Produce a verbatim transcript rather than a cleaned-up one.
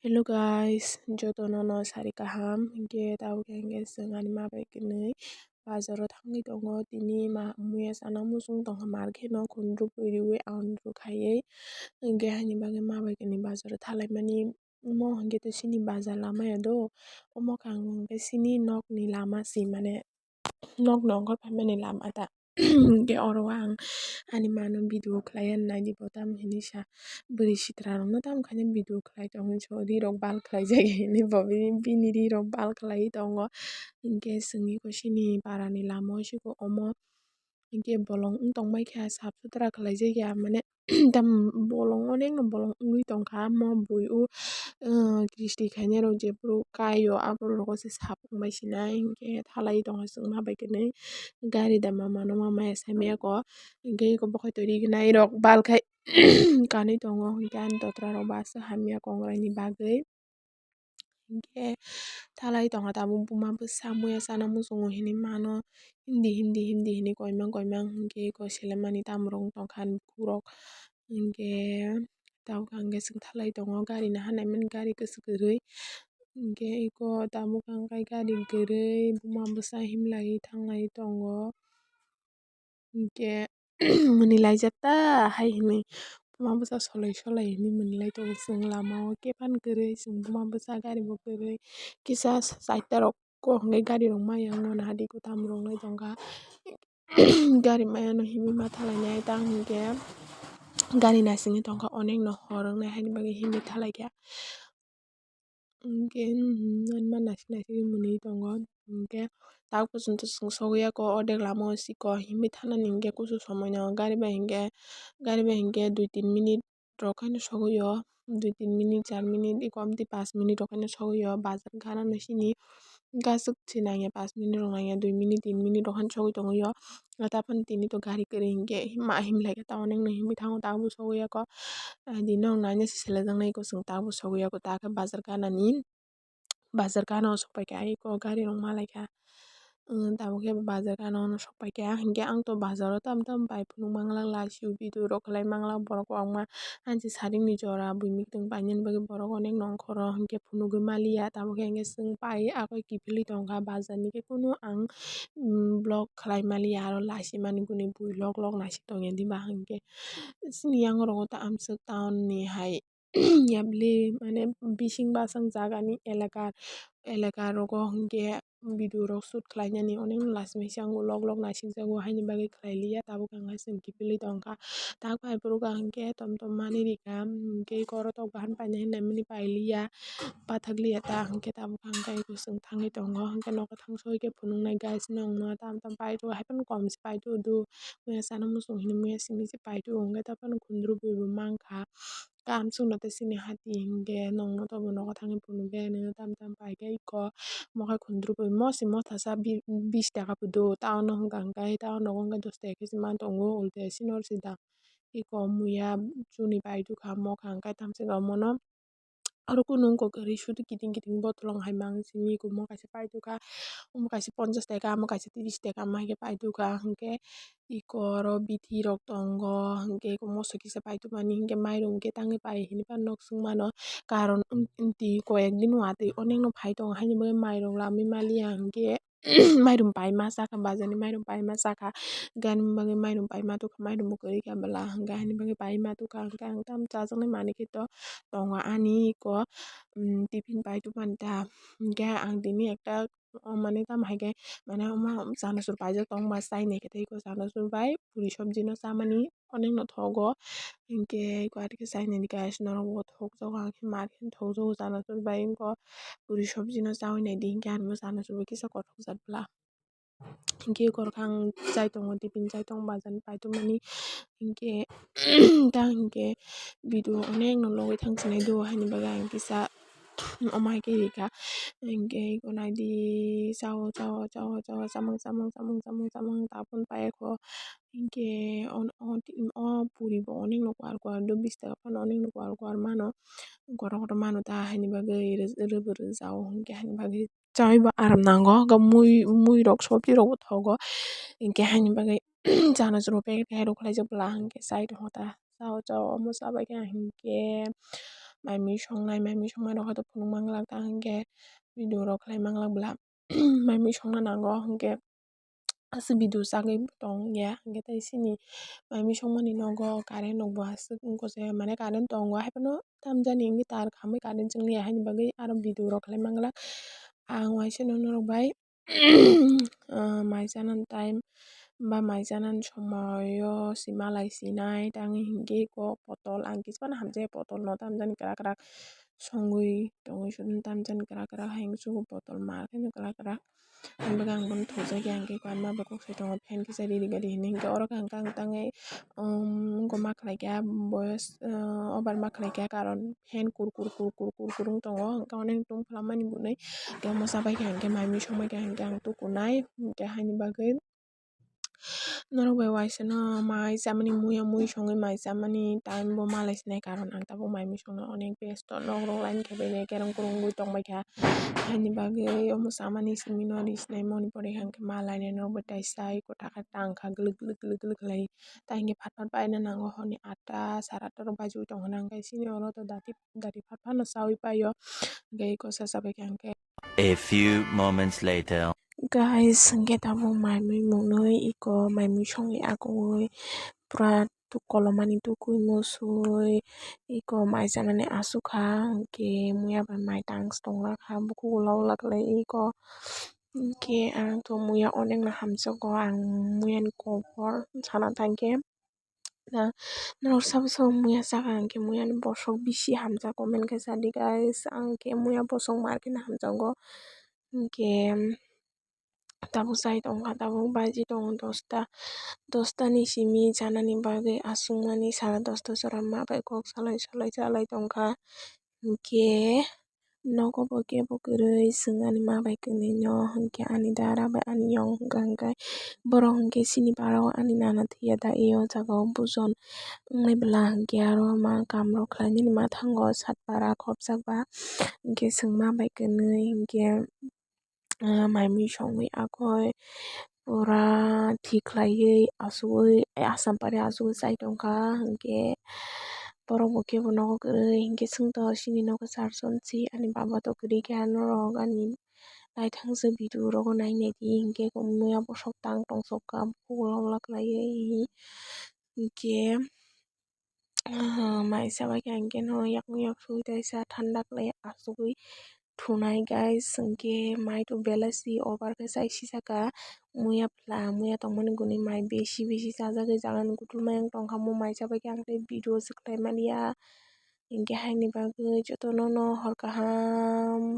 Hello guys, jotono no sari kaham. Hinkhe tabuk hinkhe chwng ani ma bai kwnwi bazaro thangwi tongo. Tini ma muya chana muchung tongkha market no khundrubwi riwi ang rwkhaiwi. Hinkhe haini bagwi ma bai kwnwi bazaro thalaimani. Omo hinkhe to chini bazar lama ya do. Omo khe ang hinkhe chini nokni lama si mane nok nokol phaimani lama ta. Hinkhe oro o ang ani mano video khlai ya naidi bo tamo hinwi sa bwrwi sitra rokno tamo khaina video khlai tongwi so ri rok bal khlai jak hinwi bo bini ri rok bal khlai tongo. Hinkhe chwng eko chini para ni lama o siko omo hinkhe bolong wng tong bai kha sap sutra khlai jak ya mane. Tam bolong onekno bolong wngwi tongkha, omo bui o, ah, kristi khainai rok jephru kai o, aborok se sap wngbai sinai, hinkhe thalai tongkha chwng ma bai kwnwi. Gari da mama no mama ya saimaya ko, hinkhe eko bokhai twi rignai rok bal khai kanwi tongo, hinkhe ani totra rok bo aswk hamya kongrai ni bagwi. Hinkhe thalai tongkha tabuk buma bwsa muya chana muchungo hinwi mano, hindi hindi hindi hinwi koimang koimang hinkhe eko selemani tamrok wng tongkha ani bukurok. Hinkhe tabuk hinkhe chwng thalai tongo gari naharnai mani gari kwchwk kwrwi. Hinkhe eko tabuk hinkhe gari kwrwi buma bwsa himlai thanglai tongo. Hinkhe mwnwi laijak ta hai hinwi buma bwsa solai solai hinwi mwnwi lai tongo chwng lama o kepan kwrwi chwng buma bwsa gari bo kwrwi kisa chaita rok kok hinwi gari rok maya wngmano hadi kwtam rok nai tongkha. Gari maya no himwi ma thalainai tang hinkhe gari naisingwi tongkha onekno hor wngnai haini bagwi himwi thalaikha. Hinkhe, hmm, ani ma naisik naisik mwnwi tongo. Hinkhe tak bwswk to chwng sogwi ya ko, ordek lama o siko himwi thanani hinkhe kusu somoi nango. Gari bai hinkhe, gari bai hinkhe dui tin minute rok haino sogwi o, dui tin minute, char minute, eko amtwi pash minute rok haino sogwi o. Bazar gana no sini gaswk se nangya, pash minute rok nangya, dui minute, tin minute rok haino sogwi tongwi o. Taphano tini to gari kwrwi hinkhe ma himlai khe ta onekno himwi thango, tabuk sogwi ya ko. Tini nok naina se selajaknai eko chwng tabuk sogwi ya ko, ta khe bazar gana ni. Bazar gana o sokpaikha, eko gari rok malaikha. Tabuk khe bazar gana o sokpaikha, hinkhe ang to bazar o tamo tamo pai phunuk manglak, lachio video rok khlai manglak, borok kwbangma. Ani se saring ni jora buini tong painani bagwi borok onek nongkhoro hinkhe phunugwi maliya, tabuk khe hinkhe chwng pai abo kiphilwi tongkha bazar ni khe kunu ang vlog khlai maliya, aro lachi mani guni bui lok lok naisik tongya diba hinkhe chini yang oro ta amswk town ni hai. Yabli mane bising basang jagani elaka, elaka rogo hinkhe video rok shoot khlainani onek no lachimai se ang lok lok naisik jago haini bagwi khlai liya, tabuk ang hai chwng kiphilwi tongkha. Tak phai phuru ang hinkhe tom tom mani rikha, hinkhe eko oro tok bahan painai hinwi mani pailiya, pathakliya ta hinkhe tabuk ang khe eko chwng thangwi tongo, hinkhe nogo thang soi khe phunuknai guys nokno tam tam paithago haiphano kom se paithago do, muya chana muchung hinwi muya simi se paithago, hinkhe taphano khundrubwi bo mankha. Kamswkno tei chini hati hinkhe nokno tobo nogo thangwi phunukya nini tam tam paikha eko mokhe khundrubwi mosi mothasa bi-, bish taka phudo town o hwnka hwnkhe town rogo hwnkhe dos taka khe se man tongo ulta sino sida eko muya chuni paidukha mokha hwnkhe tamswk omono aro kunu wngkha kwrwi sudu kiting kiting botolong hai mang simi eko mo kaisa paidukha omo kaisa ponchash taka omo kaisa trish taka omo hai khe paidukha hwnkhe. Eko oro bithi rok tongo, hinkhe eko moso kisa paitokmani hinkhe mairum khe tangwi pai hinwi phano nok chwng mano, karon twi koyek din watwi onekno phai tongo, haini bagwi mairum lamwi maliya hinkhe mairum paima sakha, bazar ni mairum paima sakha, hinkhe ani bagwi mairum paima tongkha, mairum bo kwrwi kha bwla, hinkhe haini bagwi paima tongkha, hinkhe ang tamo chajaknai manwi khe to tongo ani eko tiffin paitokmani ta, hinkhe ang tini ekta. O mane tamo hai khe mane omo chanachur paijak tongo ba chainai khe tei eko chanachur bai puri sobji no chamani onek no thogo. Hinkhe eko ari khe chainani guys norok bo thokjago ang khe mar khe thokjago chanachur bai wngkha puri sobji no chaui naidi hinkhe ani bo chanachur bai kisa kothok jak bwla. Hinkhe eko rok ang chai tongo tiffin chai tongo bazar ni paitokmani hinkhe ta hinkhe video onek no logwi thang sinai do haini bagwi ang kisa. Omo hai khe rikha hinkhe eko naidi chao chao chao chao chamung chamung chamung chamung chamung tabukhe paiya kho hinkhe o o puri bo onek no kuar kuar do bish taka phano onek no kuar kuar mano kotor kotor mano ta haini bagwi rwbw rwjao hinkhe haini bagwi chaiwi bo aram nango mui mui rok sobji rok bo thogo hinkhe haini bagwi chanachur bo packet khai rw khlaijak bwla hinkhe chai tongo ta chao chao omo chabaikhe hinkhe. mai mui songnai, mai mui songmani rok hato phunuk manglak ta hinkhe video rok khlai manglak bla mai mui songna nango hinkhe aswk video chagwi tong ya hinkhe tei chini mai mui songmani nogo current rok bo aswk wngkha se mane current tongo haiphano tamjani hinkhe tar khamwi current chwngya haini bagwi aro video rok khlai manglak ang waisa norok bai. Ah, mai chanani time ba mai chanani somoyo si malai sinai tangwi hinkhe kok potol ang kisa phano hamjakya potol no tamjani kwrak kwrak songwi tongwi sudin tamjani kwrak kwrak hai wngsugo potol mar khe kwrak kwrak. Ang bagwi ang bono thokjakya hinkhe kok ma bai kok sai tongo fan kisa riri gari hinwi hinkhe oro khe ang tangwi. Wngkha ma khlaikha boyos obar ma khlaikha karon fan kur kur kur kur kur wng tongo hwnkhe onek tongphla mani hwnwi tei omo chabaikha hinkhe mai mui songbaikha hinkhe ang tukunai hinkhe haini bagwi norok bai waisano mai chamani muya mui songwi mai chamani time bo malai sinai karon ang tabuk mai mui songno onek besto nok rok line khe bai kereng kereng wngwi tongbaikha haini bagwi omo chamani simi no ri sinai moni pore hinkhe malainai norok bai tai sai kwthakhe tangkha glwk glwk glwk glwk khlai. Tai hinkhe phat phat paina nango horni atta sara atta rok baji tongo hwnka hinkhe chini oro to dati dati phat phat no chawi paio hinkhe eko cha chabaikha hinkhe. A few moments later. Guys, hinkhe tabuk mai mui mwnwi eko mai mui songwi agwi pura kolomani tukui musui eko mai chanani asukha hinkhe muya bai mai tang tonglakha bukugo loglak lai eko. Hinkhe ang to muya onekno hamjakgo, ang muyani kokborok sana thangkhe. Norok sabo sabo muya chakha hinkhe muyani bosok bisi hamjakgo, comment khe sadi guys. Ang khe muya bosok mar khe hamjakgo, hinkhe tabuk chai tongkha, tabuk baji tongo dosta, dosta ni simi chanani bagwi aswkmani sara dosta jora ma bai kok salai salai chalai tongkha. Hinkhe nogo bo kebo kwrwi chwng ani ma bai kwnwi no hinkhe ani dara bai ani yong hwnkha hinkhe borok hinkhe chini bara o ani nana thwiya da e o jaga o bujon wngnai bwla hinkhe aro ma kam rok khlai nini ma thango sat para khopjak ba hinkhe chwng ma bai kwnwi hinkhe mai mui songwi agoi pura thik khlaiwi asugwi Assam pari asugwi chai tongkha hinkhe borok bo kebo nogo kwrwi hinkhe chwng to chini nogo charjon se ani baba to kwrwi khe norok ani naithang se video rogo nainai di hinkhe muya bosok tang tong sokha bukhuk lok lak laiwi hinkhe. Mai chabaikha hinkhe no yakung yaksugwi kaisa thanda khlai asugwi thunai guys, hinkhe mai to belai si over khe chai sijaka muya pla muya tongmani gwnwi mai besi besi chajagwi jagani kuthulma yang tongkha mo mai chabaikha ang tei video se khlai manya hinkhe haini bagwi jotono no hor kaham.